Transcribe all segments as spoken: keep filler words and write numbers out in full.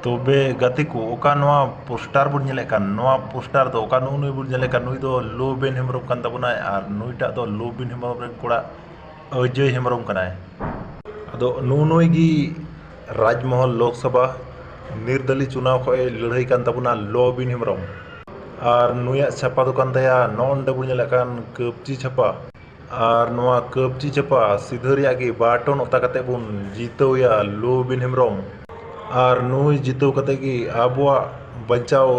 ᱛᱚᱵᱮ ᱜᱟᱛᱮ ᱠᱚ, ᱚᱠᱟ ᱱᱚᱣᱟ ᱯᱳᱥᱴᱟᱨ ᱵᱚᱱ ᱧᱮᱞᱮᱫ ᱠᱟᱱ, ᱱᱚᱣᱟ ᱯᱳᱥᱴᱟᱨ ᱫᱚ ᱚᱠᱟ ᱱᱩᱜ ᱱᱩᱭ ᱵᱚᱱ ᱧᱮᱞᱮᱫ ᱠᱟᱱ, ᱱᱩᱭ ᱫᱚ ᱞᱚᱵᱮᱱ ᱦᱮᱢᱵᱨᱚᱢ ᱠᱟᱱ ᱛᱟᱵᱚᱱᱟᱭ, ᱟᱨ ᱱᱩᱭᱴᱟᱜ ᱫᱚ ᱞᱚᱵᱮᱱ ᱦᱮᱢᱵᱨᱚᱢ ᱨᱮᱱ ᱠᱚᱲᱟ ᱚᱡᱚᱭ ᱦᱮᱢᱵᱨᱚᱢ ᱠᱟᱱᱟᱭ᱾ ᱟᱫᱚ ᱱᱩᱜ ᱱᱩᱭ ᱜᱮ ᱨᱟᱡᱽᱢᱚᱦᱚᱞ ᱞᱳᱠᱥᱚᱵᱷᱟ ᱱᱤᱨᱫᱟᱞᱤ ᱪᱩᱱᱟᱣ ᱠᱷᱚᱱ ᱮ ᱞᱟᱹᱲᱦᱟᱹᱭ ᱠᱟᱱ ᱛᱟᱵᱚᱱᱟ, ᱞᱚᱵᱮᱱ ᱦᱮᱢᱵᱨᱚᱢ᱾ ᱟᱨ ᱱᱩᱭᱟᱜ ᱪᱷᱟᱯᱟ ᱫᱚ ᱠᱟᱱ ᱛᱟᱭᱟ ᱱᱚᱜᱼᱚ ᱱᱚᱰᱮ ᱵᱚᱱ ᱧᱮᱞᱮᱫ ᱠᱟᱱ ᱠᱟᱹᱯᱪᱤ ᱪᱷᱟᱯᱟ᱾ ᱟᱨ ᱱᱚᱣᱟ ᱠᱟᱹᱯᱪᱤ ᱪᱷᱟᱯᱟ ᱥᱤᱫᱷᱟᱹ ᱨᱮᱭᱟᱜ ᱜᱮ ᱵᱟᱨ ᱴᱚᱱ ᱚᱛᱟ ᱠᱟᱛᱮ ᱵᱚᱱ ᱡᱤᱛᱟᱹᱣ ᱮᱭᱟ ᱞᱚᱵᱮᱱ ᱦᱮᱢᱵᱨᱚᱢ᱾ ᱟᱨ ᱱᱩᱭ ᱡᱤᱛᱟᱹᱣ ᱠᱟᱛᱮ ᱜᱮ ᱟᱵᱚᱣᱟᱜ ᱵᱟᱧᱪᱟᱣ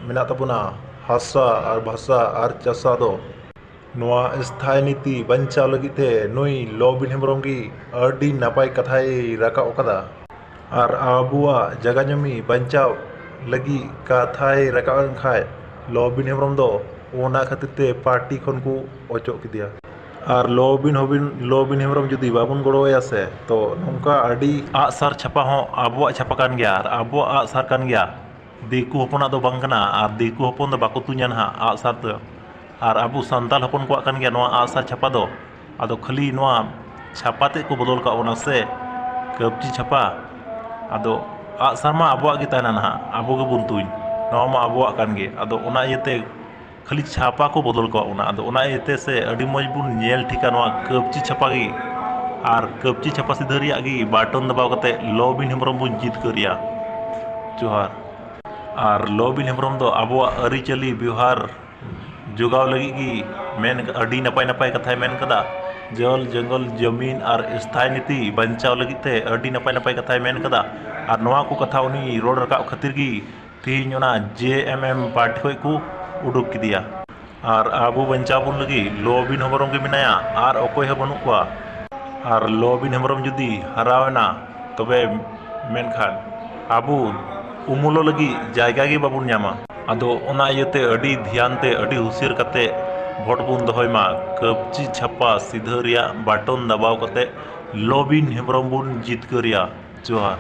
ᱢᱮᱱᱟᱜ ᱛᱟᱵᱚᱱᱟ ᱦᱟᱥᱟ ᱟᱨ ᱵᱷᱟᱥᱟ ᱟᱨ ᱪᱟᱥᱟ ᱫᱚ᱾ ᱱᱚᱣᱟ ᱥᱛᱷᱟᱭᱤ ᱱᱤᱛᱤ ᱵᱟᱧᱪᱟᱣ ᱞᱟᱹᱜᱤᱫ ᱛᱮ ᱱᱩᱭ ᱞᱚᱵᱮᱱ ᱦᱮᱢᱵᱨᱚᱢ ᱜᱮ ᱟᱹᱰᱤ ᱱᱟᱯᱟᱭ ᱠᱟᱛᱷᱟᱭ ᱨᱟᱠᱟᱵ ᱟᱠᱟᱫᱟ᱾ ᱟᱨ ᱟᱵᱚᱣᱟᱜ ᱡᱟᱭᱜᱟ ᱡᱚᱢᱤ ᱵᱟᱧᱪᱟᱣ ᱞᱟᱹᱜᱤᱫ ᱠᱟᱛᱷᱟᱭ ᱨᱟᱠᱟᱵ ᱮᱱ ᱠᱷᱟᱡ, ᱞᱚᱵᱮᱱ ᱦᱮᱢᱵᱨᱚᱢ ᱫᱚ ᱚᱱᱟ ᱠᱷᱟᱹᱛᱤᱨ ᱛᱮ ᱯᱟᱨᱴᱤ ᱠᱷᱚᱱ ᱠᱚ ᱚᱪᱚᱜ ᱠᱮᱫᱮᱭᱟ᱾ ᱟᱨ ᱞᱚᱵᱮᱱ ᱦᱚᱵᱤᱱ, ᱞᱚᱵᱮᱱ ᱦᱮᱢᱵᱨᱚᱢ ᱡᱩᱫᱤ ᱵᱟᱵᱚᱱ ᱜᱚᱲᱚᱣᱟᱭᱟ ᱥᱮ, ᱛᱚ ᱱᱚᱝᱠᱟ ᱟᱹᱰᱤ ᱟᱜᱼᱥᱟᱨ ᱪᱷᱟᱯᱟ ᱦᱚᱸ ᱟᱵᱚᱣᱟᱜ ᱪᱷᱟᱯᱟ ᱠᱟᱱ ᱜᱮᱭᱟ ᱟᱨ ᱟᱵᱚᱣᱟᱜ ᱟᱜᱼᱥᱟᱨ ᱠᱟᱱ ᱜᱮᱭᱟ᱾ ᱫᱤᱠᱩ ᱦᱚᱯᱚᱱᱟᱜ ᱫᱚ ᱵᱟᱝ ᱠᱟᱱᱟ ᱟᱨ ᱫᱤᱠᱩ ᱦᱚᱯᱚᱱ ᱫᱚ ᱵᱟᱠᱚ ᱛᱩᱧᱟ ᱱᱟᱦᱟᱜ ᱟᱜᱼᱥᱟᱨ ᱫᱚ᱾ ᱟᱨ ᱟᱵᱚ ᱥᱟᱱᱛᱟᱲ ᱦᱚᱯᱚᱱ ᱠᱚᱣᱟᱜ ᱠᱟᱱ ᱜᱮᱭᱟ ᱱᱚᱣᱟ ᱟᱜᱼᱥᱟᱨ ᱪᱷᱟᱯᱟ ᱫᱚ᱾ ᱟᱫᱚ ᱠᱷᱟᱹᱞᱤ ᱱᱚᱣᱟ ᱪᱷᱟᱯᱟ ᱛᱮᱫ ᱠᱚ ᱵᱚᱫᱚᱞ ᱠᱟᱜ ᱵᱚᱱᱟ ᱥᱮ, ᱠᱟᱹᱯᱪᱤ ᱪᱷᱟᱯᱟ᱾ ᱟᱫᱚ ᱟᱜᱼᱥᱟᱨ ᱢᱟ ᱟᱵᱚᱣᱟᱜ ᱜᱮ ᱛᱟᱦᱮᱱᱟ ᱱᱟᱦᱟᱜ, ᱟᱵᱚ ᱜᱮᱵᱚᱱ ᱛᱩᱧ, ᱱᱚᱣᱟ ᱢᱟ ᱟᱵᱚᱣᱟᱜ ᱠᱟᱱ ᱜᱮ᱾ ᱟᱫᱚ ᱚᱱᱟ ᱤᱭᱟᱹᱛᱮ ᱠᱷᱟᱹᱞᱤ ᱪᱷᱟᱯᱟ ᱠᱚ ᱵᱚᱫᱚᱞ ᱠᱟᱜ ᱵᱚᱱᱟ᱾ ᱟᱫᱚ ᱚᱱᱟ ᱤᱭᱟᱹᱛᱮ ᱥᱮ ᱟᱹᱰᱤ ᱢᱚᱡᱽ ᱵᱚᱱ ᱧᱮᱞ ᱴᱷᱤᱠᱟ ᱱᱚᱣᱟ ᱠᱟᱹᱯᱪᱤ ᱪᱷᱟᱯᱟ ᱜᱮ᱾ ᱟᱨ ᱠᱟᱹᱯᱪᱤ ᱪᱷᱟᱯᱟ ᱥᱤᱫᱷᱟᱹ ᱨᱮᱭᱟᱜ ᱜᱮ ᱵᱟᱨ ᱴᱚᱱ ᱫᱟᱵᱟᱣ ᱠᱟᱛᱮ ᱞᱚᱵᱮᱱ ᱦᱮᱢᱵᱨᱚᱢ ᱵᱚᱱ ᱡᱤᱛᱠᱟᱹᱨ ᱮᱭᱟ᱾ ᱡᱚᱦᱟᱨ᱾ ᱟᱨ ᱞᱚᱵᱮᱱ ᱦᱮᱢᱵᱨᱚᱢ ᱫᱚ ᱟᱵᱚᱣᱟᱜ ᱟᱹᱨᱤᱪᱟᱹᱞᱤ ᱵᱮᱣᱦᱟᱨ ᱡᱚᱜᱟᱣ ᱞᱟᱹᱜᱤᱫ ᱜᱮ ᱢᱮᱱ, ᱟᱹᱰᱤ ᱱᱟᱯᱟᱭ ᱱᱟᱯᱟᱭ ᱠᱟᱛᱷᱟᱭ ᱢᱮᱱ ᱠᱟᱫᱟ᱾ ᱡᱚᱞ, ᱡᱚᱝᱜᱚᱞ, ᱡᱚᱢᱤᱱ ᱟᱨ ᱥᱛᱷᱟᱭᱤ ᱱᱤᱛᱤ ᱵᱟᱧᱪᱟᱣ ᱞᱟᱹᱜᱤᱫ ᱛᱮ ᱟᱹᱰᱤ ᱱᱟᱯᱟᱭ ᱱᱟᱯᱟᱭ ᱠᱟᱛᱷᱟᱭ ᱢᱮᱱ ᱠᱟᱫᱟ᱾ ᱟᱨ ᱱᱚᱣᱟ ᱠᱚ ᱠᱟᱛᱷᱟ ᱩᱱᱤ ᱨᱚᱲ ᱨᱟᱠᱟᱵ ᱠᱷᱟᱹᱛᱤᱨ ᱜᱮ ᱛᱮᱦᱮᱧ ᱚᱱᱟ ᱡᱮ ᱮᱢ ᱮᱢ ᱯᱟᱨᱴᱤ ᱠᱷᱚᱱ ᱠᱚ ᱩᱰᱩᱠ ᱠᱮᱫᱮᱭᱟ᱾ ᱟᱨ ᱟᱵᱚ ᱵᱟᱧᱪᱟᱣ ᱵᱚᱱ ᱞᱟᱹᱜᱤᱫ ᱞᱚᱵᱮᱱ ᱦᱮᱢᱵᱨᱚᱢ ᱜᱮ ᱢᱮᱱᱟᱭᱟ ᱟᱨ ᱚᱠᱚᱭ ᱦᱚᱸ ᱵᱟᱹᱱᱩᱜ ᱠᱚᱣᱟ᱾ ᱟᱨ ᱞᱚᱵᱮᱱ ᱦᱮᱢᱵᱨᱚᱢ ᱡᱩᱫᱤ ᱦᱟᱨᱟᱣ ᱮᱱᱟ, ᱛᱚᱵᱮ ᱢᱮᱱᱠᱷᱟᱱ ᱟᱵᱚ ᱩᱢᱩᱞᱚᱜ ᱞᱟᱹᱜᱤᱫ ᱡᱟᱭᱜᱟ ᱜᱮ ᱵᱟᱵᱚᱱ ᱧᱟᱢᱟ᱾ ᱟᱫᱚ ᱚᱱᱟ ᱤᱭᱟᱹᱛᱮ ᱟᱹᱰᱤ ᱫᱷᱮᱭᱟᱱ ᱛᱮ, ᱟᱹᱰᱤ ᱦᱩᱥᱤᱭᱟᱹᱨ ᱠᱟᱛᱮ ᱵᱷᱳᱴ ᱵᱚᱱ ᱫᱚᱦᱚᱭ ᱢᱟ᱾ ᱠᱟᱹᱯᱪᱤ ᱪᱷᱟᱯᱟ ᱥᱤᱫᱷᱟᱹ ᱨᱮᱭᱟᱜ ᱵᱟᱴᱚᱱ ᱫᱟᱵᱟᱣ ᱠᱟᱛᱮ ᱞᱚᱵᱮᱱ ᱦᱮᱢᱵᱨᱚᱢ ᱵᱚᱱ ᱡᱤᱛᱠᱟᱹᱨᱮᱭᱟ᱾ ᱡᱚᱦᱟᱨ᱾